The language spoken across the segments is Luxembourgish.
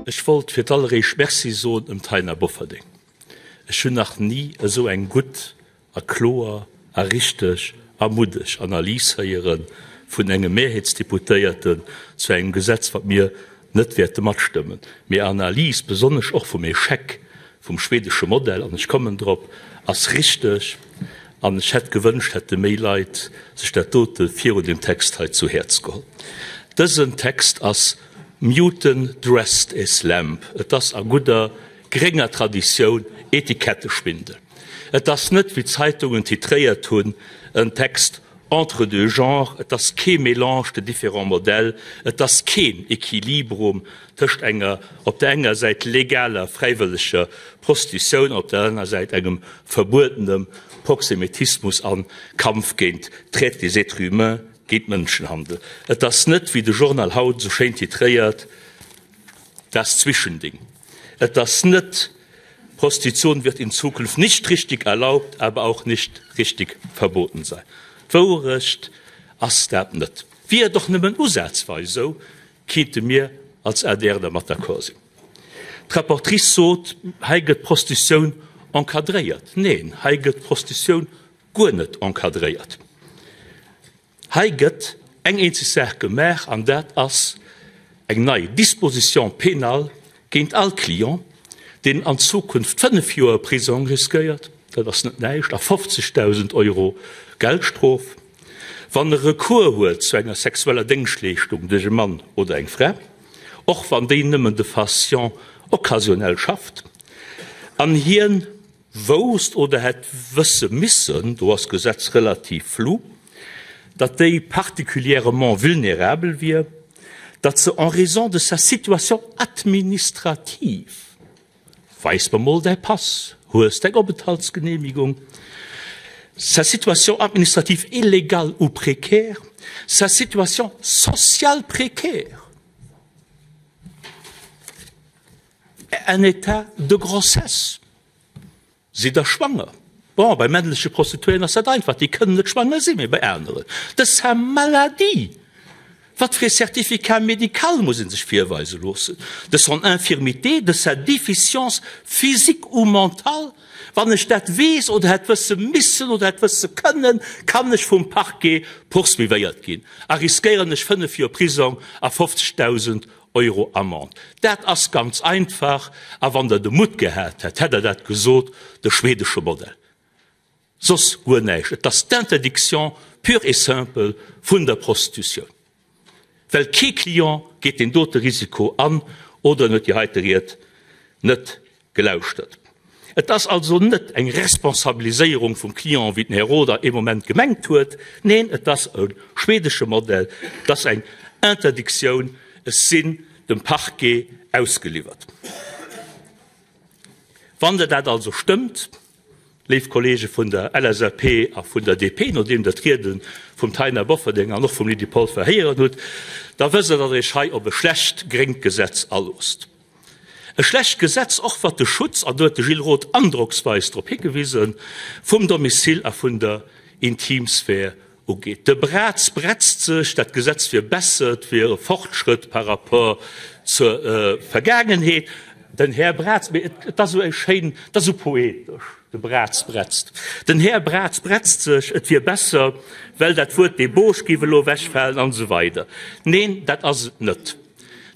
Ech wollt fir d'alleréischt Merci soen ëm Taina Bofferding. Ech hunn nach ni esou eng gutt a kloer a richteg a muddeg Analys héiere vun engem Mehrheetsdeputéierten zu engem Gesetz, wat mir net wäerte matstëmmen. Mee Analys, besonnesch och vum Échec vum schwedesche Modell, an ech kommen drop, ass richteg. An ech hätt gewënscht, hätte méi Leit sech dat dote virun deem Text hei zu Häerz geholl. Dësen Text ass Mutant dressed as lamb. Et ass a gudder grénger Traditioun Etiketteschwindel. Et ass net, wéi d'Zeitungen titréiert hunn, en Text entre deux genres, et ass kee Mélange de différents modèles, et ass keen Equilibrum tëscht enger op der enger Säit legaler, fräiwëlleger Prostitioun an op der anerer Säit engem verbuedenem Proxénétismus an Kampf géint d'Traite des êtres humains, géint Mënschenhandel. Et ass net, wéi de Journal haut esou schéin titréiert, das Zwischending. Et ass net, Prostitution wird in Zukunft nicht richtig erlaubt, aber auch nicht richtig verboten sein. D'Wouerecht ass dat net. Wier et och nëmmen usazweis esou, kéinte mir als adr dermat d'accord sinn. D'Rapportrice sot, hei gëtt d'Prostitutioun encadréiert. Neen, hei gëtt d'Prostitutioun guer net encadréiert. Hei gëtt eng eenzeg Saach gemaach, an dat ass eng nei Disposition pénale géint all Client, deen an Zukunft 5 Joer Prisong riskéiert, dat ass net näischt, a 50.000 Euro Geldstrof, wann e Recours huet zu enger sexueller Déngschtleeschtung duerch e Mann oder eng Fra, och wann déi nëmmen de façon occasionnelle schafft an hien wousst oder hätt wësse missen, do ass d'Gesetz relativ flou, datt déi particulièrement vulnérabel wier, datt se en raison de sa situation administrative, weis mer mol däi Pass, hues d'eng Openthaltsgenehmigung, sa situation administrative illégale ou précaire, sa situation sociale précaire, En état de grossesse. Sidd Der schwanger? Bon, bei männleche Prostituéieren ass dat einfach, déi kënnen net schwanger sinn, mee bei aneren, de sa maladie, wat fir ee Certificat médical muss ee sech virweise loossen, de son infirmité, de sa déficience physique ou mentale. Wann ech dat weess oder hätt wësse missen oder hätt wësse kënnen, kann ech vum Parquet poursuivéiert ginn a riskéieren ech 5 Joer Prisong a 50.000 Euro Amende. Dat ass ganz einfach, a wann Der de Mutt gehat hätt, hätt Der dat gesot, de schwedesche Modell. Soss guer näischt. Et ass d'Interdiction pure et simple vun der Prostitutioun, well kee Client geet deen dote Risiko an oder en huet déi heite Ried net Gelauschtert. Et ass also net eng Responsabiliséierung vum Client, wéi den Här Roeder ee Moment gemengt huet. Neen, et ass e schwedesche Modell, et ass eng Interdictioun, ech sinn dem Parquet ausgeliwwert. Wann Der dat also stëmmt, léif Kollege vun der LSAP a vun der DP, nodeem Der d'Riede vum Taina Bofferding an och vum Lydie Polfer héieren hutt, da wësst Der, datt Der Iech hei op e schlecht gréngt Gesetz aloosst. E schlecht Gesetz, och wat de Schutz, an do huet de Gilles Roth androcksweis drop higewisen, vum Domicile a vun der Intimsphär ugeet. De Braz bretzt sech, dat Gesetz wier besser, et wier e Fortschrëtt par rapport zur Vergaangenheet. Den Här Braz, mee et ass esou eng schéin, et ass esou poetesch, de Braz bretzt. Den Här Braz bretzt sech, et wier besser, well dat Wuert Débauche géif elo ewechfalen an esou weider. Neen, dat ass et net.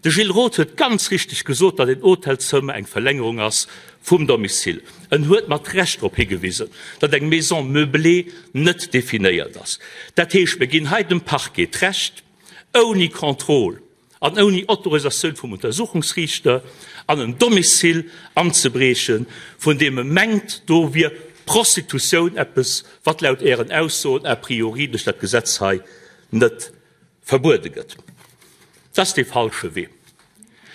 De Gilles Roth huet ganz richteg gesot, datt een Hotelzëmmer eng Verlängerung ass vum Domicile. En huet mat Recht drop higewisen, datt eng Maison meublée net definéiert ass. Dat heescht, mir ginn hei dem Parquet d'Recht, ouni Contrôle an ouni Autorisatioun vum Untersuchungsriichter an en Domicile anzebriechen, vun deem e mengt, do wier Prostitutioun, eppes wat laut Ären Aussoen a priori duerch dat Gesetz hei net verbuede gëtt. Dat ass dee falsche Wee.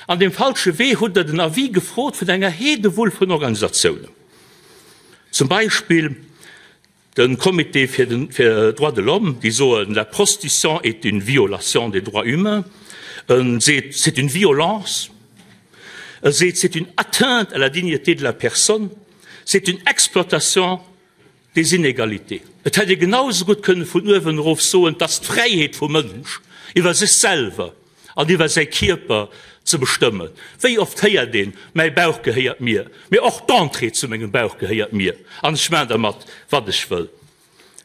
An deem falsche Wee hutt Der den Avis gefrot vun enger Heedewull vun Organisatiounen, zum Beispill de Comité fir den, fir Droits de l'Homme, déi soen, La prostitution est une violation des droits humains. E seet, C'est une violence. E seet, C'est une atteinte à la dignité de la personne. C'est une exploitation Des inégalités. Et hätt ee genau esou gutt kënne vun uewen erof soen, dass d'Fräiheet vum Mënsch iwwer sech selwer. an iwwer säi Kierper ze bestëmmen. Wéi oft héiert een, Mäi Bauch gehéiert mir, mee och d'Entrée zu mengem Bauch gehéiert mir an ech maachen dermat, wat ech wëll.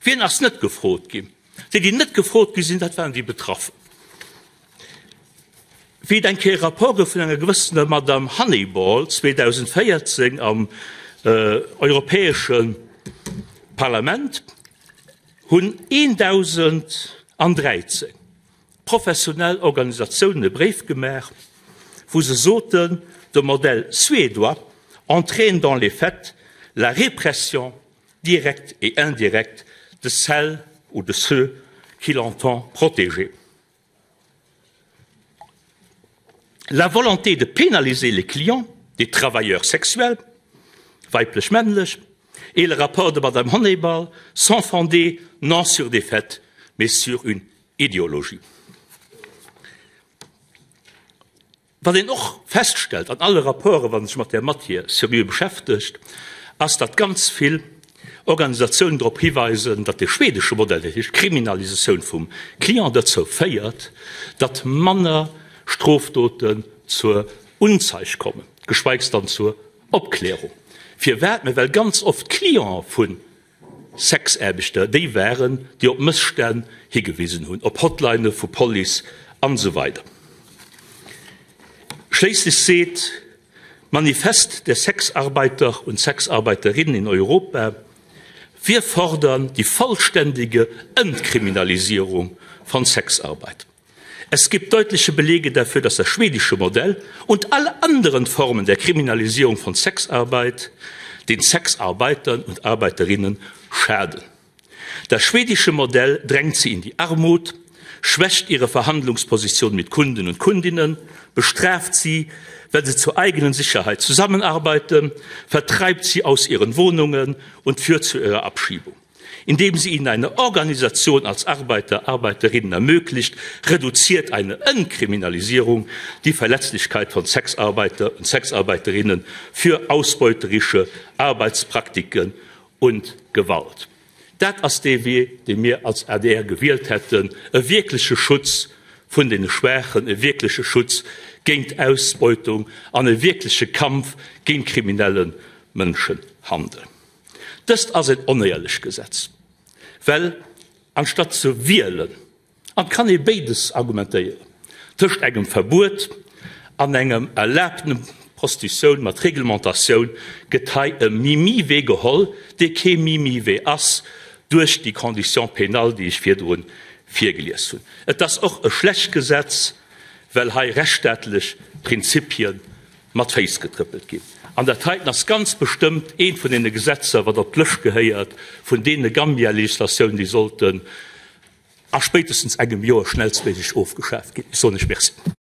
Wien ass net gefrot ginn? Déi, déi net gefrot gi sinn, dat waren déi Betraffen. Wéi et eng Kéier e Rapport gouf vun enger gewëssener Madame Honeyball 2014 am Europäesche Parlament, hunn 1.013 professionell Organisatiounen e Bréif gemaach, wou se soten, de Modèle suédois entraîne dans les faits la répression directe et indirecte de celles ou de ceux qu'il entend protéger. La volonté de pénaliser les clients des travailleurs sexuels, weiblech-männlech, et le rapport de Madame Honeyball sont fondés non sur des faits, mais sur une idéologie. Wat een och feststellt an alle Rapporten, wann ee sech mat där Matière seriö beschäftegt, ass, datt ganz vill Organisatiounen drop hiweisen, datt de schwedesche Modell, dat heescht d'Kriminalisatioun vum Client, dozou féiert, datt manner Strofdoten zur Unzeig kommen, geschweigs dann zur Opklärung. Firwat? Mä well ganz oft d'Cliente vu Sexaarbechter déi waren, déi op Mësstänn higewisen hunn, op Hotlinë vu Police an esou weider. Schléisslech seet d'Manifest der Sexarbeiter und Sexarbeiterinnen in Europa, Wir fordern die vollständige Entkriminalisierung von Sexarbeit. Es gibt deutliche Belege dafür, dass das schwedische Modell und alle anderen Formen der Kriminalisierung von Sexarbeit den Sexarbeitern und Arbeiterinnen schaden. Das schwedische Modell drängt sie in die Armut, schwächt ihre Verhandlungsposition mit Kunden und Kundinnen, bestraft sie, wenn sie zur eigenen Sicherheit zusammenarbeiten, vertreibt sie aus ihren Wohnungen und führt zu ihrer Abschiebung. Indem sie ihnen eine Organisation als Arbeiter, Arbeiterinnen ermöglicht, reduziert eine Entkriminalisierung die Verletzlichkeit von Sexarbeiter und Sexarbeiterinnen für ausbeuterische Arbeitspraktiken und Gewalt. Dat ass dee Wee, dee mir als adr gewielt hätten, e wierkleche Schutz vun deene Schwaachen, e wierkleche Schutz géint Ausbeutung an e wierkleche Kampf géint kriminelle Mënschenhandel. Dëst ass en onéierlecht Gesetz, well anstatt ze wielen, an et kann ee béides argumentéieren, tëscht engem Verbuet an engem erlaabtene Prostitioun mat Reglementatioun, gëtt hei e Mimi-Wee geholl, dee kee Mimi-Wee ass, duerch déi Conditions pénales, déi ech virdru virgelies hunn. Et ass och e schlecht Gesetz, well hei rechtsstaatlech Prinzipien mat Féiss getrëppelt ginn. An dat heiten ass ganz bestëmmt eent vun deene Gesetzer, wat op d'Lëscht gehéiert vun deene Gambia-Législatiounen, déi sollten a spéitestens engem Joer schnellstméiglech ofgeschaaft ginn. Ech soen lech Merci.